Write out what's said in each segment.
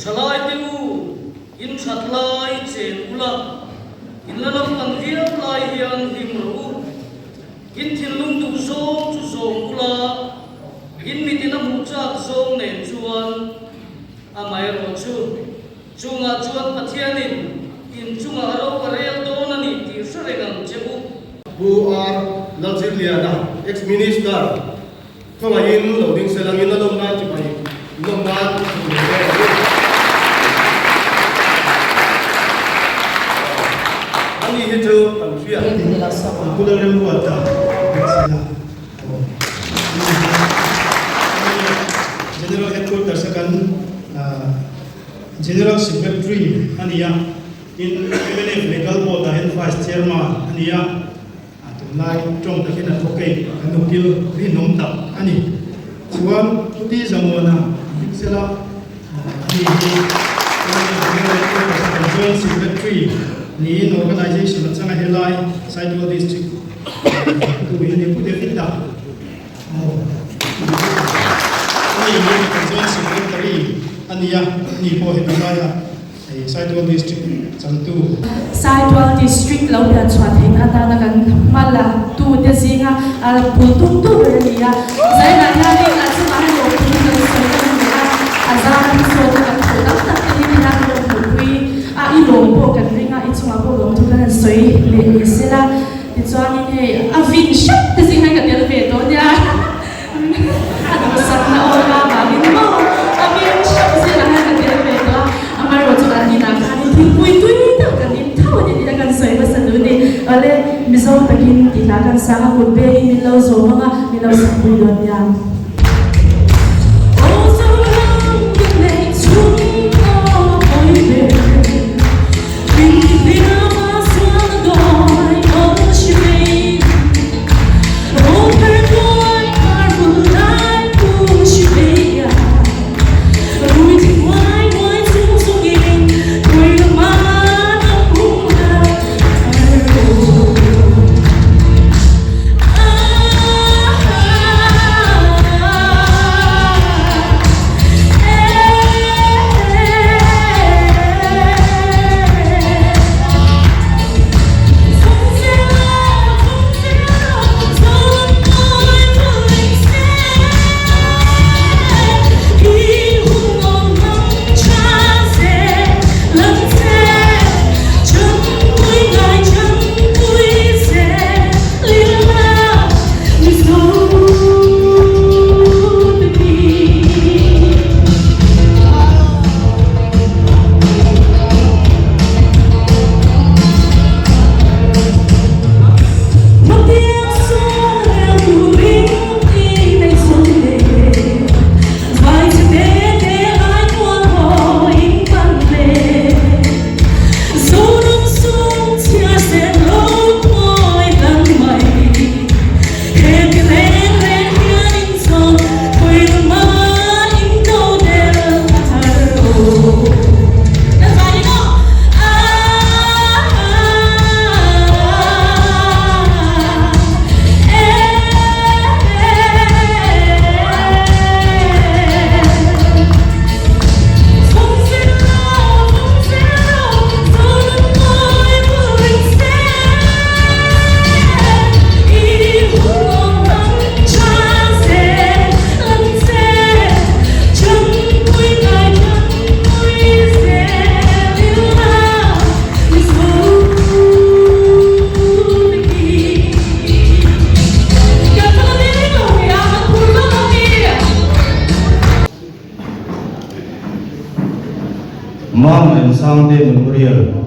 Thalai te u, in that lai chen ula, in la lam pan viau lai hian hlim rawh u. In thinlung duh zawng chu zawm ula, in mitin a hmuh chak zawng nen chuan amaherawh chu chungah chuan Pathianin in chungah a ro a rel dawn a ni tih hre reng ang che u. Pu R. Lalzirliana, Ex-Minister, Khawngaihin lo ding sel angin a lawm nan chibai lawm nan a thawk ve dawn a ni. Ani hi chu kan hriat. Pu Lalremruata ding sela aw. Ani hi General Headquarters a kan General Secretary a ni a, tin mnf Legal Board ah hian Vice Chairman a ni a. A tunlai tawng takin a thawk ei kan ukil rinawm tak a ni. Chuan Puti Zamuana dik sela ani hi Joint Secretary niin Organisation atanga helai Saitual District tu hi a ni Pu David-a ani hi Joint Secretary a ni a, ani pawh hi tunlaiah Hei Saitual District changtu. Saitual District lo pian chhuah theihna atana kan hma la tute zinga a bul tum tu ber a ni a. Zainah hianin a chungah hian lawmthu kan sawi a ni a, a zar hi sawta kan thawh tam tak te hi hian lawm hmuhpui a, i lawm pawh kan ring a, i chungah pawh lawmthu kan han sawi leh ni sela. Tichuanin hei a vin hrep te zingah ka tel ve tawh nia. A duhsakna aw la vangin maw a hming hreuh zelah hian ka tel ve tawh a, amaherawh chu an inah khanin thingpui tui tak kan in tho a ni tih a kan sawi hmasa duh a ni. Awle, Mizo takin tih hla kan sang a, kut bengin min lo zawm ang a, min lo sakpui dawn nia. Aw Zoram ka neih chhung aw pawi ber, min hliam a sual dawi aw hri vei. Mama and Sangte Memorial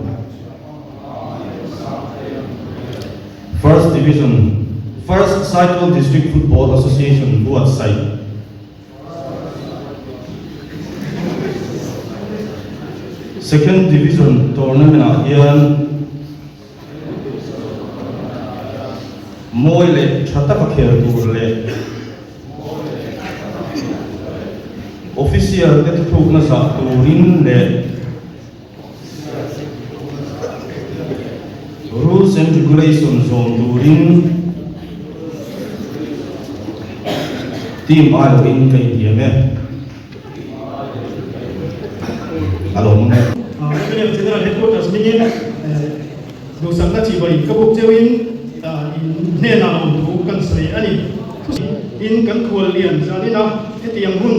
First Division First Saitual District Football Association buatsaih. Second Division tournament ah hian mawi leh tha taka khel tur leh official te thuthlukna zah turin leh Rules and Regulation zawm turin team aiawhin ka intiam e. A lawmawm e. Mnf General Headquarters hmingin duhsakna chibai ka buk cheuhin in hnenah awm thu kan sawi a ni. In kan khual lian zanina hetiang hun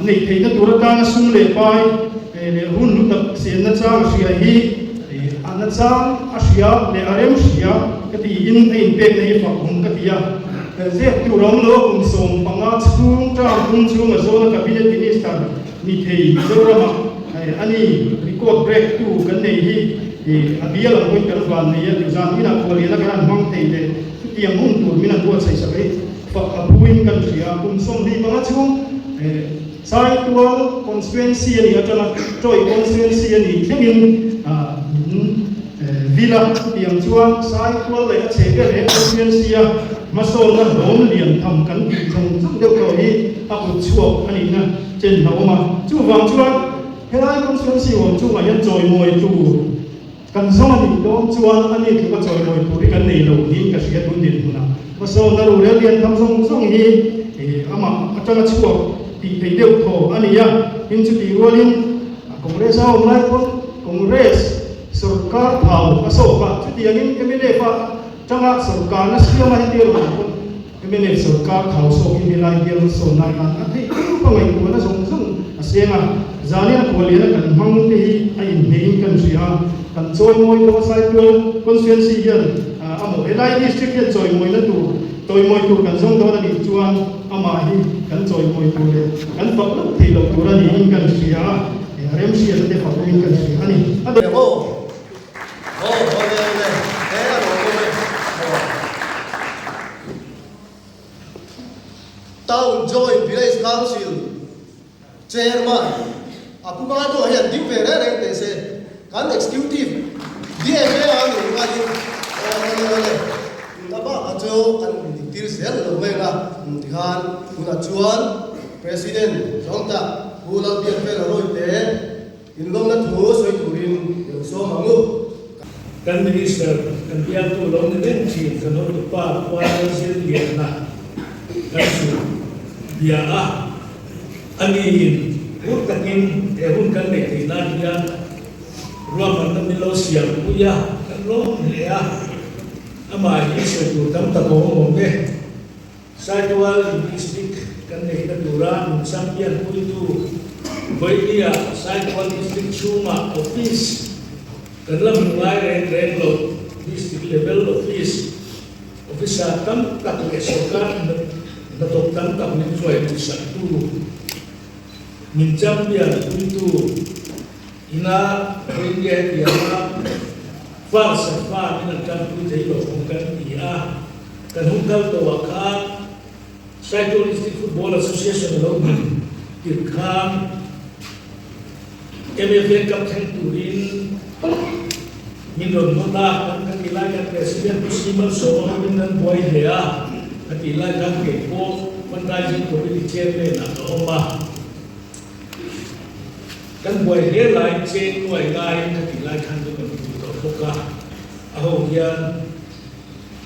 neih theihna tur atana sum leh pai leh hun hlu tak siamna chang a hria hi a na chang a hria leh a rem hria ka tiin a inpekna hi fak awm ka ti a. Zep tur awm lo kum 15 chhung term tum chhung a zawna Cabinet Minister ni thei Mizoramah a ni record break tu kan nei hi a bial ang pawhin kan van nei a, tuzan inah khualliana kan han hmang thei leh chutiang hun tur min han buatsaih sak hi fak a phuin kan hria. Kum 25 chhung Saitual constituency a nih atanga Troy constituency a nih thlengin min vil a, chutiang chuan Saitual leh a chhe ber he constituency a hmasawnna hlawm lian tham kan tih zawng zawng deuh tawh hi a kut chhuak a nihna chen hlauhawm a. Chuvang chuan helai constituency awm chungah hian chawimawi tur Kan zawng a nih dawn chuan a ni tluka chawimawi tur hi kan nei lo niin ka hria tun dinhmunah. Hmasawnna rurel lian tham zawng zawng hi amah atanga chhuak tih theih deuh thaw a ni a, tin chutih rualin Congress a awm lai pawn Congress sorkar thau a sawk a, chutiangin mnf a tanga sorkarna siama heti a rawn awm pawn Mnf sorkar thau sawkin helai bial sawn nan khan a theih teuh a ngaihtuahna zawng zawng a seng a, zanian a khuallian a kan hmang te hi a inhnehin kan hria a, kan chawimawi tawh a Saitual constituency hian a maw helai district hian chawimawina tur chawimawi tur kan zawng dawn a nih chuan amah hi kan chawimawi tur leh kan fak loh theih loh tur a niin kan hria a, a remhriatna te fak awmin kan hria a ni. Aw, awle awle, he a rawn awm e. Aw. Town Joint Village Council Chairman a pu Manu hian ding ve reng reng teh se, kan Executive DFA a nih ngaiin aw awle awle, a bakah chu kan intir zel lo mai ang a, tikhan tunah chuan President Zawngtak Pu Lalbiakfela Rawite, Inlawmna thu sawi turin i lo sawm ang u. Kan Minister, kan bialtu lo ni reng thin kan hotupa Kuala zir lianna kan chu bia a, a niin hur takin he hun kan neih theih nan hian ruahmanna min lo siam pui a, kan lawm hle a, amah hi sawi tur tam tak a awm awm e. Saitual District kan neihna tura min champion puitu Vawinia Saitual District chhungah office kan la hmu ngai reng reng lo, District level office, officer tam tak leh sawrkar hnathawk tam tak min hruai duhsaktu, min champion puitu ina Vawinia hetianga fa safa min an tanpui thei lo awm kan ti a. Kan hun kal tawhah khan Saitual District Football Association a lo hmun tirh khan MFA Cup thleng turin min rawn hmawt a, kan ka tih lai khan President Pu Simal Sawma hovin an buai hle a, ka tih lai khan kei pawh Fundraising Committee Chairman ah ka awm a. Kan buai hle lai cheng nuai laiin ka tih lai khan min rawn pui tawh bawk a, a ho hian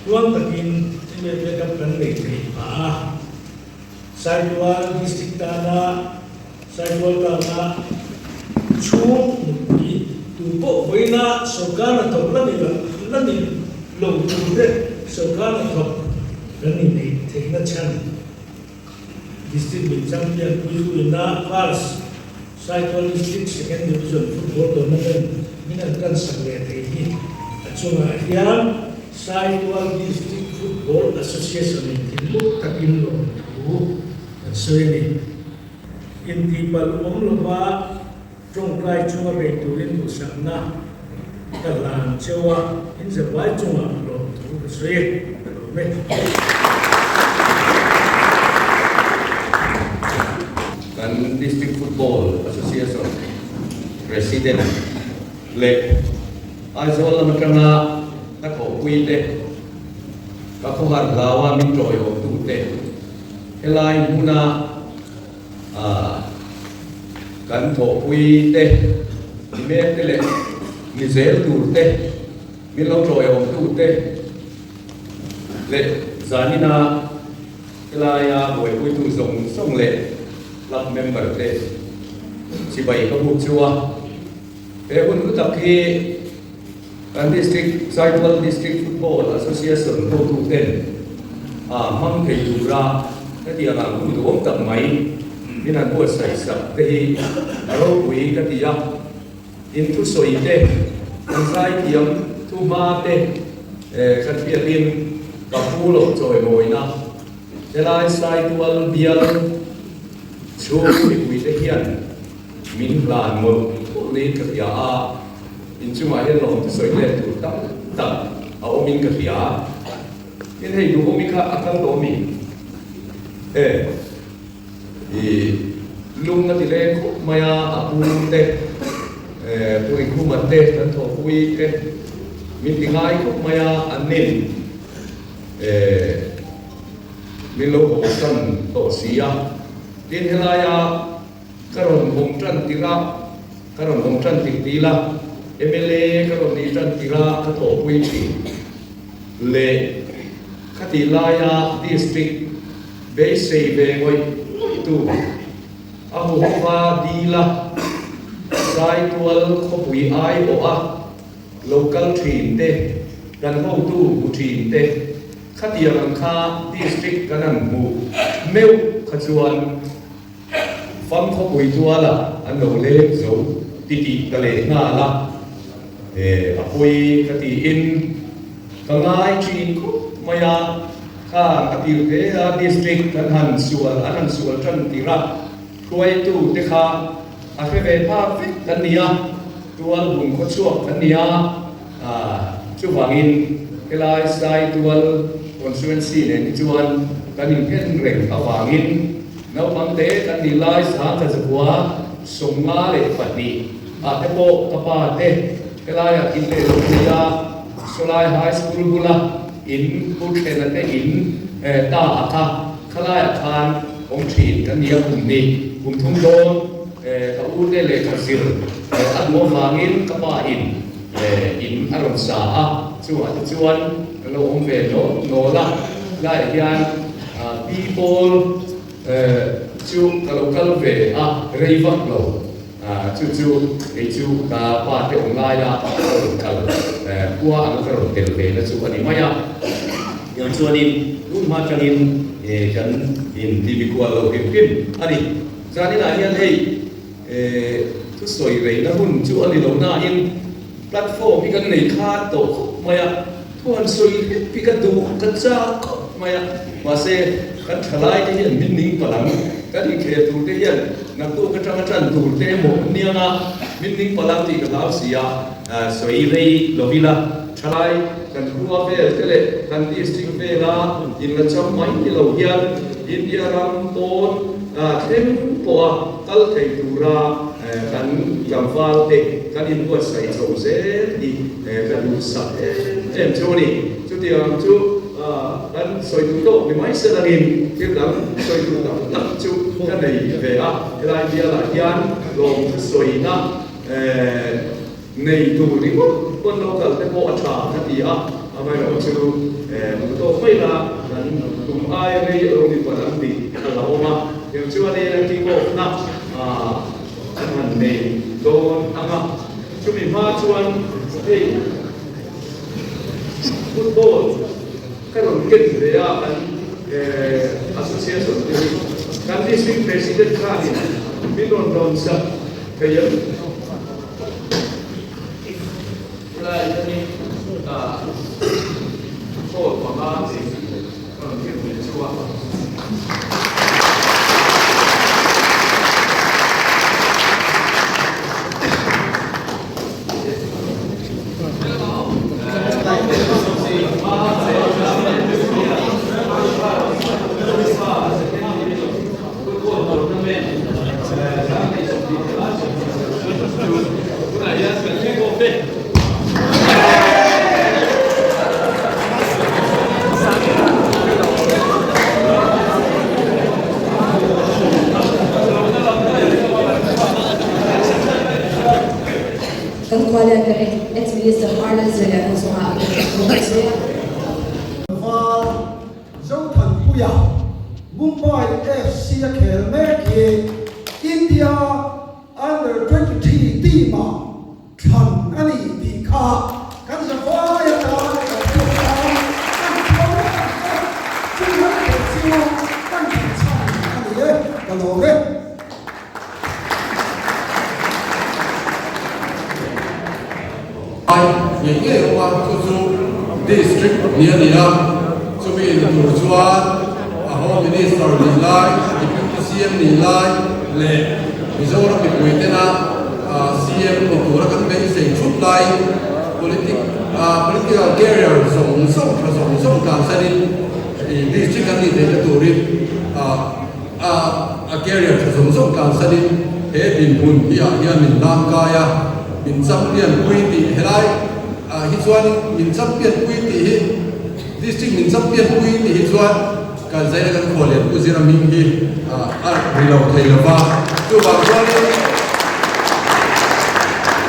Tuang takin MFA Cup kan nei thei phah a, Saitual District tana Saitual tana chhung nupui tu pawh vawiina sawrkar hnathawk la ni la ni lo tur te sawrkar hnathawk kan inneih theihna chhan District min champion puitu ina first Saitual District Second Division Football Tournament min an kan sak leh thei hi a chungah hian Saitual District Football Association in thinlung takin lawmthu kan sawi a ni. Intihpalh awm lova. Tawngtai chunga bei turin duhsakna ka hlan cheu a, in zavai chungah lawmthu ka sawi e, ka lawm e. Kan District Football Association President leh Aizawl lam atanga ka thawhpui te, ka khawhar hlaua min tawiawmtu te helai hmuna A kan thawhpui te, mi mek te leh mi zel tur te, min lo tawiawmtu te leh zanina helaia buaipuitu zawng zawng leh club member te chibai ka buk chu a. He hun hlu tak hi kan District Saitual District Football Association hotu ten a hmang thei tura hetiang ang hun duhawm tak mai min han buatsaih sak te hi a ropui ka ti a. In thusawi te, kan zaithiam thuhma te kan hriatin ka pu loh chawimawina helai Saitual bial chhung mipuite hian Min hlan mawlh mawlh niin ka hria a, inchungah hian lawm te sawi let tur tam tak a awmin ka hria a. Tin hei duhawmi kha a kal tawh mi? E, i lung a ti leng khawp mai a, a pu te, e, Pu Rinkhuma te, kan thawhpui te min ti ngai khawp mai a, an nin, e, min lo hawsan tawh si a. Tin helaia Ka rawn awm tan tirh a, ka rawn awm tan tirh ti ila, mla ka rawn nih tan tirh a ka thawhpui thin leh khatih laia district beisei ve ngawih ngawih tu a huhova dila Saitual khawpui aiawh a lo kal thin te, kan hotu hmu thin te khatiang ang kha district kan han hmuh meuh kha chuan Fam khawpui tuala an lo leng zo ti tih ka leh nghal a, e a pawi ka tiin ka ngai thin khawp mai a, khang a tir hle a district kan han sual an han sual tan tir a, hruaitu te kha a hre ve phak vek kan ni a, tual bun khaw chhuak kan ni a, chuvangin helai Saitual constituency nen hi chuan kan inphen reng avangin Naupang te kan nih lai sangkhat zakua 52 ah te pawh ka pa te helaiah in leh lo nei a, Sawlai High School bula in pu Thlena te in ta a kha khalaiah khan awm thin kan ni a kum ni kum thum dawn ka u te lehkha zir a duh avangin ka pa in in a rawn sa a, chungah te chuan ka lo awm ve nawl nawl a, helaiah hian Pi Paul chu ka lo kal ve a, rei vak lo. Chu chu kei chu ka pa te awm laia ka rawn kal khua ang ka rawn tel ve na chu a ni mai a. Tiang chuanin tun hma atangin kan in ti mikual lo hrim hrim a ni. Zaninah hian hei thusawi reina hun chu a ni lo nain platform hi kan nei khat tawh khawp mai a. Thu han sawi hlek hi ka duh ka chak khawp mai a, mahse kan thalai te hian min ning palh ang, kan inkhel tur te hian naktuk atanga tan tur te emaw an nia nga, min ning palh ang tih ka hlau si a, sawi rei lo ila thalai kan khua vel te leh kan district vela inla cham mai ni lo hian India ram pawn thleng pawha kal thei tura kan tlangval te kan inbuatsaih chho zel hi ka duhsak em em chu a ni. Chutiang chu kan sawi duh tawk ni mai se langin thil dang sawi duh tam tak chu ka nei ve a, helai bialah hian lawmthu sawina nei tur ringawt pawn lo kal te pawh a tha ka ti a, amaherawh chu duh tawk mai la kan tum aia rei a lo ni palh ang tih a la awm a, tiang chuanin a kick off na an han nei dawn ang a. Chumi hma chuan hei football ka rawn ken ve a kan association te hi kan district president khanin min rawn rawn sak thei ang. Helai hianin ball panga chi ka rawn ken ve chu a. e. Kan khua lian ber ex-Minister Harlan Zirliana chungah a thu a sawi a. Val Zothanpuia, Mumbai FC a khel mek hi India Under 23 team-ah thlan a ni tih kha kan zavai atan kan hriat tan kan tho ang e, chu han theih chu kan theih chhan a ni e, ka lawm e. Ai ngei ngei awm a, chu chu District ni a ni a, chumi ni tur chuan a Home Minister nih lai, Deputy CM nih lai leh Mizoram mipui tena CM ni tura kan beisei thup laiin politic political career zawng zawng tha zawng zawng tlansanin District an nih theihna turin A career tha zawng zawng tlansanin he dinhmun hi ah hian min hlangkai a, min champion pui tih helai ah hi chuanin min champion pui tih hi district min champion pui tih hi chuan kan zaina kan khual lian Pu Zira hming hi a ri lo thei lo va, chuvang chuanin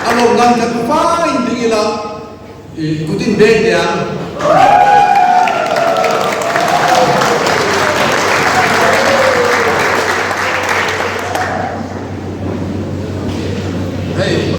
a lawm nan kan fai ding ila i kutin beng teh ang. Hei.